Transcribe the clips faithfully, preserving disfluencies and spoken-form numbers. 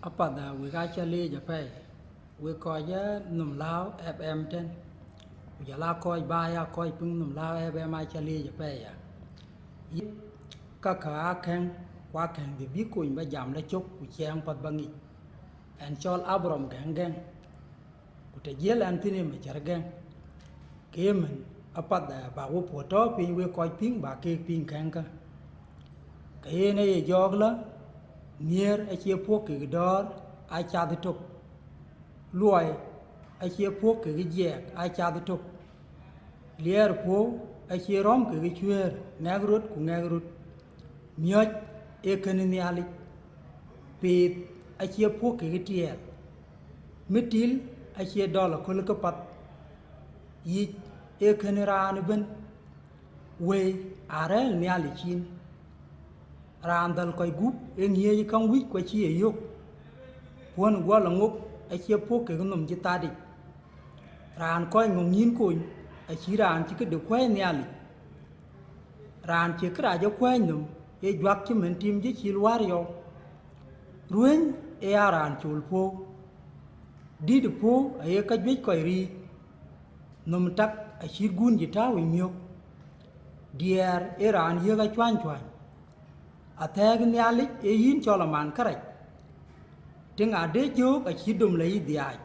Apath, wek aca leec apɛi, wek kɔc ë Nhom Läu F M tɛ̈n, ku jɔl aa kɔc bä ya kɔc piŋ Nhom Läu F M aca leec apɛi ya. Yï, käkkä aa kɛ̈ŋ, ku aa kɛ̈ŋ bï bï kony bä jam la cök ku ciɛɛŋ path bä ŋic. Ɣɛn cɔl Abraham Gɛ̈ŋ Gɛ̈ŋ, ku të jiël ɣɛn thïn ë Macär Gɛ̈ŋ. Ke ëmën apath, bäk wepuɔ̈th tɔ̈ piny wek kɔc piŋ bäk keek piŋ kɛ̈ŋkä. Ke yen aye jɔɔk lä, nhiëër acie puɔ̈k kekë dɔ̈ɔ̈r, aa cath ëtök. Luɔi acie puɔ̈k kekë jiɛɛk, aa cath ëtök. Liɛɛr puɔ̈u acie rɔ̈m kekë cuëër, ŋɛk röt ku ŋɛk röt. Miɔ̈c ee kënë Nhialic. Piith acie puɔ̈k kekë tiɛɛl. Mïtïl acie dɔl aköl ë këpath. Yic ee kënë raan ëbën. Wëi aa rɛ̈ɛ̈r Nhialic cin. Raan dhäl kɔc gup ee ŋiëëc ë käŋ wïc ku acï ye yök. Puɔ̈n guɔ la ŋok acie puɔ̈k kekë nhom cï thatic. Raan kɔc ŋɔ̈ŋ nyïn kony acït raan cï këde kuɛ̈i Nhialic. Raan cie kërac ë kuɛ̈ɛ̈c nhom ee juak cïmën tim cï cil wäär yɔu. Ruëny ee aa raan col puɔ̈u. Dït ë puɔ̈u aye käjuëc kɔc riic. Nhom tak acït gun cï tääu ë miök. Diɛɛr ee raan yiëk acuany cuany. Athɛ̈ɛ̈k Nhialic ee yïn cɔl aman kërac. Tiŋ ade jök acït dom la yï dhiaac.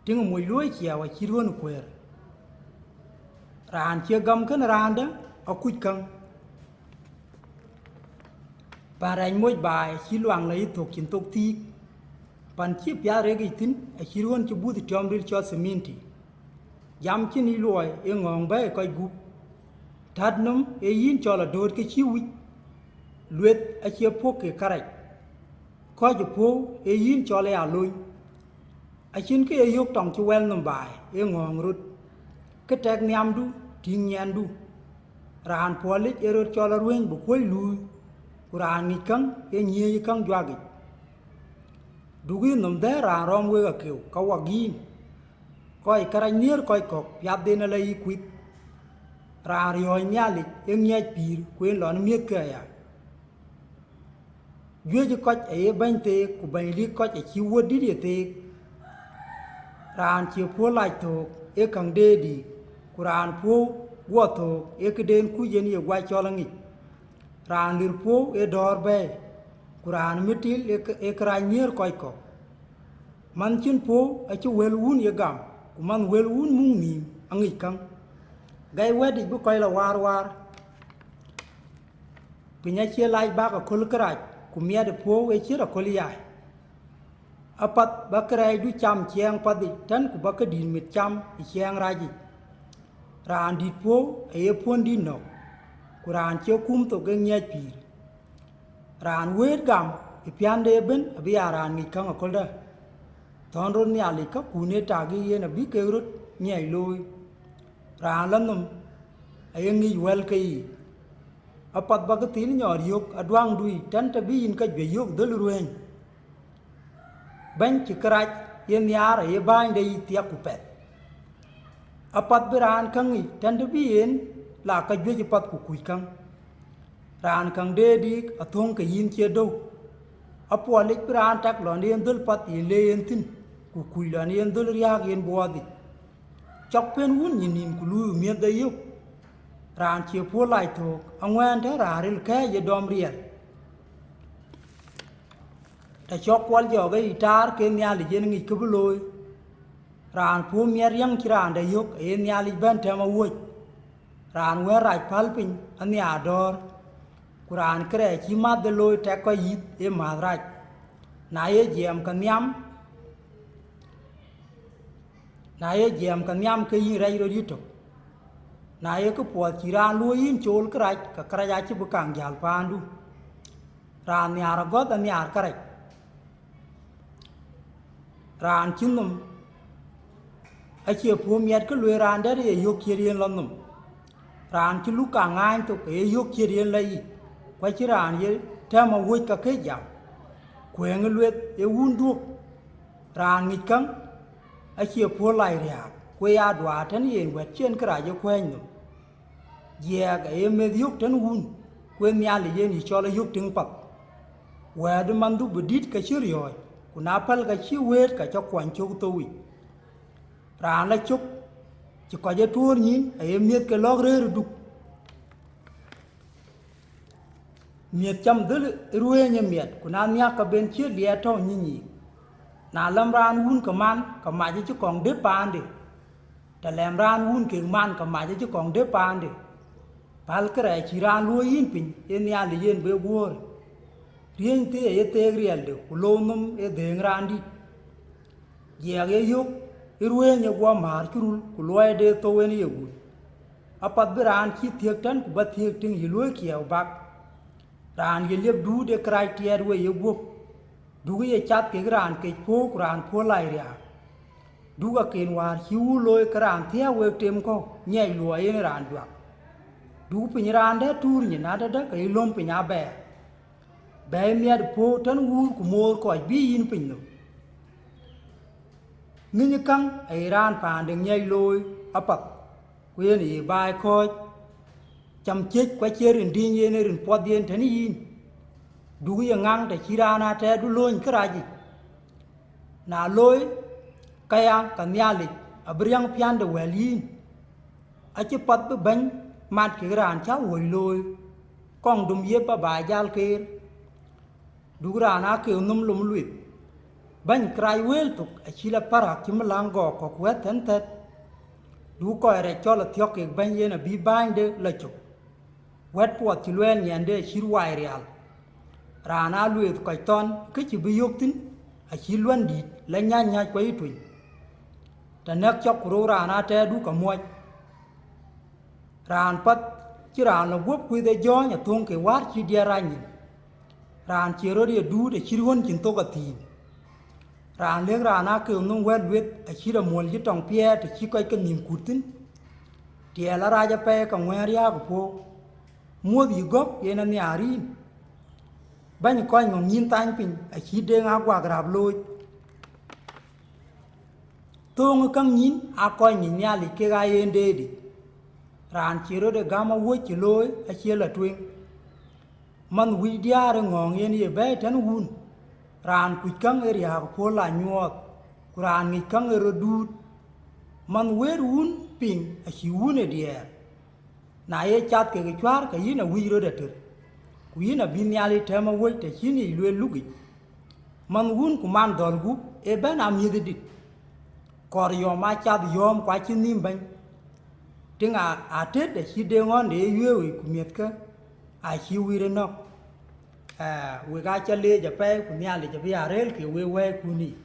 Tiŋ moc luɔi ciɛɛu acït ɣön kuëër. Raan cie gam kënë raandä akuc käŋ. Pan rɛc moc baai acït luaŋ la yï thök cïn thok thiik. Pan cï piath rek yic thïn acït ɣön cï buth tiɔm ril cɔl thiminti. Jam cïn yic luɔi ee ŋɔ̈ɔ̈ŋ bɛ̈ɛ̈i kɔc gup. Tät nɔm ee yïn cɔl adööt ke cï wïc. Lueth acie puɔ̈k ke kärac. Kɔc ë puɔ̈u ee yïn cɔl ë alony. Acïn kë ye yök tɔŋ cï wɛl nhom baai ee ŋɔ̈ɔ̈ŋ röt. Kë tɛk nhiamdu, tïŋ nyiɛndu. Raan puɔlic ee röt cɔl aruëëny bï kuöc luui, ku raan ŋic käŋ ee nyiëëc ë käŋ juakic. Duk yï nhom dhɛ̈ɛ̈r raan rɔ̈m wek akeu, ka wak yïn. Kɔc kërac nhiëër kɔc kɔ̈k, piathden ala yï kuith. Raan riɔ̈ɔ̈c Nhialic ee ŋiɛc pïïr, ku en lɔn miëthkë aya. Juëc ë kɔc aye bɛ̈ny theek, ku bɛ̈ny lik kɔc acï wuɔ̈t dït ye theek. Raan cie puɔ̈u lac thöök ee käŋ deet yiic, ku raan puɔ̈u guɔ thöök ee këden kuc en ye guac cɔl aŋic. Raan lir puɔ̈u ee dɔ̈ɔ̈r bɛ̈ɛ̈i, ku raan mïtïl ee kë-, ee kërac nhiëër kɔc kɔ̈k. Manh cïn puɔ̈u acï wël wun ye gam, ku manh wël wun muk nïïm aŋic käŋ. Gäi wɛ̈t yic bï kɔc la waar waar. Piny acie lac bäk aköl kërac, ku miɛt ë puɔ̈u ee cït aköl yai. Apath bä kërɛɛcdu cam ciɛɛŋ path yic tɛ̈n, ku bä këdït mit cam ë ciɛɛŋ rac yic. Raan dït puɔ̈u aye puɔ̈n dït nɔ̈k, ku raan cie kum thok ee ŋiɛc pïïr. Raan wëët gam ë piände ëbën abï aa raan ŋic käŋ aköldä. Thɔ̈n rot Nhialic käkkun ee tak ë yen abï kek röt ŋiɛc looi. Raan la nhom aye ŋic wɛ̈l ke yiic. Apath bä këthiin nyɔɔr yök aduaŋdu yic tɛ̈n të bï yïn käjuëc yök dhöl ruëëny. Bɛ̈ny cï kërac ye nhiaar aye bäänyde yic thiak ku pɛth. Apath bï raan käŋ ŋic tɛ̈n të bï yen la käjuëc ë path ku kuc käŋ. Raan käŋ deet diik athöŋ ke yïn cie döu. Apuɔlic bï raan tak lɔn yen dhöl path yen le yen thïn, ku kuc lɔn yen dhöl riääk yen buɔɔth yic. Cɔk pën wun nyin nïn ku luui miëth de yök. Raan cie puɔ̈u lac thöök aŋuɛ̈ɛ̈n tɛ̈ raan ril kɛ̈ɛ̈c ye dɔm riɛl. Të cɔk kuɔl jɔɔk ë yic taar ke Nhialic yen ŋic kë bï looi. Raan puɔ̈u miɛt riäŋ cï raan dɛ yök aye Nhialic bɛ̈n tɛ̈m awuɔ̈c. Raan wɛ̈ɛ̈r rac päl piny anhiaar dɔ̈ɔ̈r, ku raan kërɛɛc cï mäthde looi tɛk kɔc yïth ee mäth rac. Na ye jiɛɛm ke nhiam, na ye jiɛɛm ke nhiam ke yïn rɛc rot yïtök. Na ye këpuɔth cï raan luɔ̈i yïn cool kërac, ke kërac acï bï kaŋ jäl paandu. Raan nhiaar agɔ̈th anhiaar kërac. Raan cï nhom acie puɔ̈u miɛt kë lueel raan dɛ̈t ye yök ciët yen lɔ nhom. Raan cï luk kaŋ ŋaany thok aye yök ciët yen lɔ yic, ku acïn raan ye tɛ̈m awuɔ̈c ka këc jam. Kuëëŋ ë lueth ee wun dhuök. Raan ŋic käŋ acie puɔ̈u lac riääk, ku ee ya duaar tën yen wɛ̈t cï en kërac ye kuɛ̈ɛ̈c nhom. Jiɛɛk aye meth yök tën wun, ku ee Nhialic yen yï cɔl ayök tiŋ path. Wɛ̈ɛ̈t ë manhdu bï dït ke cï riɔ̈ɔ̈c, ku na päl ke cï wëët ke cä kuɔny cök thou yic. Raan la cök, cï kɔc ë tuɔ̈ɔ̈r nyïn, aye miëth ke lɔ̈k rëër ë duk. Miëth cam dhël ë ruëëny ë miɛt, ku na nhiäk ke ben ciët liɛɛt tɔ̈u nyïnyiik. Na lam raan wun ke man, ke mac acï kɔŋ dëp paande. Të lɛm raan wun kek man, ke mac acï kɔŋ dëp paande. Päl kërɛɛc cï raan luöi yïn piny, ee Nhialic yen be guöör. Riëny thii aye theek riɛlde, ku lou nhom ee dhëëŋ raan dït. Jiɛɛk ye yök, ë ruëëny ye guɔ määr cï rul, ku luɔide thou en ye wut. Apath bï raan cï thiëk tɛ̈n, ku bä thiëk tïŋ yï luöi kiɛɛu bak. Raan ye liep duut ë kërac tiɛɛt wei ye guöp. Duk ye cath kek raan kec puɔ̈u, ku raan puɔ̈u lac riääk. Duk aken wäär cï wun looi ke raan thiääk wek tem kɔ̈u, nyiɛc luɔi en raan juak. Duk piny raan dɛ̈ tuur nyin adädä ke yï löm piny abɛɛr. Bɛ̈ɛ̈i miɛt puɔ̈u tën wuur ku moor kɔc bï yïn piny nɔm. Ŋïny käŋ aye raan paande nyiɛc looi apath, ku yen ye baai kɔ̈ɔ̈c. Cam ciëc ku acie rin dïny yen ë rin puɔth yen tënë yïn. Duk ye ŋaŋ të cï raan atɛɛrdu lööny kërac yic. Na looi këya, ke Nhialic abï riäŋ piände wɛ̈l yïn. Acï path bï bɛ̈ny mat kekë raan cä wuɔ̈c looi, kɔŋ dum yep abä jal keer. Duk raan akeu nhom lom lueth. Bɛ̈ny kërac wëël thok acï la parak cï mïläŋ gɔɔk kɔ̈k wɛ̈th thɛ̈n thɛ̈th. Duk kɔc rɛc cɔl athiɔ̈k kek bɛ̈ny yen abï bäänyde la cök. Wɛ̈t puɔth cï luɛɛl nyiɛnde acït wai rial. Raan aa lueeth kɔc thɔn kë cï bï yök thïn, acït luändït la nyäc nyäc kuɔc ë tueny. Të nɛ̈k cɔk ku rou raan atɛɛrdu ke muɔc. Raan path cï raan lɔ guöp kuith ë jɔ̈ɔ̈ny athöŋ ke wäär cï diɛt rac nyin. Raan cie rot ye duut acït ɣön cïn thok athïn. Raan lëk raan akeu nhom wɛ̈t lueth acït amuɔ̈l cï tɔŋ piɛɛr të cï kɔc ke nhïïm kut thïn. Tiɛɛl arac apɛi ke ŋuɛ̈ɛ̈n riääk ë puɔ̈u. Muɔ̈th yï gɔ̈k yen anhiaar yïn. Bɛ̈ny kɔc ŋɔ̈ŋ nyïn thany piny acït deŋ aguak rap looc. Thööŋ ë käŋ nyïn aa kɔc nyic Nhialic kek aa yen deetic. Raan cie rot ë gäm awuɔ̈c cï looi acie la tueŋ. Manh wïc diäär ë ŋɔ̈ɔ̈ŋ yen ye bɛ̈ɛ̈i tën wun. Raan kuc käŋ ë riääk puɔ̈l la nyuɔɔth, ku raan ŋic käŋ ë rot duut. Manh wëët wun piŋ acï wun ë diɛɛr. Na ye cath kekë cuäär, ke yïn awïc rot ater, ku yïn abï Nhialic tɛ̈m awuɔ̈c të cïn yic lueel lukic. Manh wun ku man dhɔ̈l gup ë bɛ̈n amiëth ë dït. Kɔɔr yɔm aa cath yɔ̈ɔ̈m ku acï nhïïm bɛ̈ny. Tïŋ aa, aa tët acï deŋ ɣɔ̈nde ye yuëëuic ku miɛ̈thke acï wïïr ë nɔ̈k. Aa, wek aa cä leec apɛi ku Nhialic abï aa rëël ke wek wɛ̈ɛ̈ikun yiic.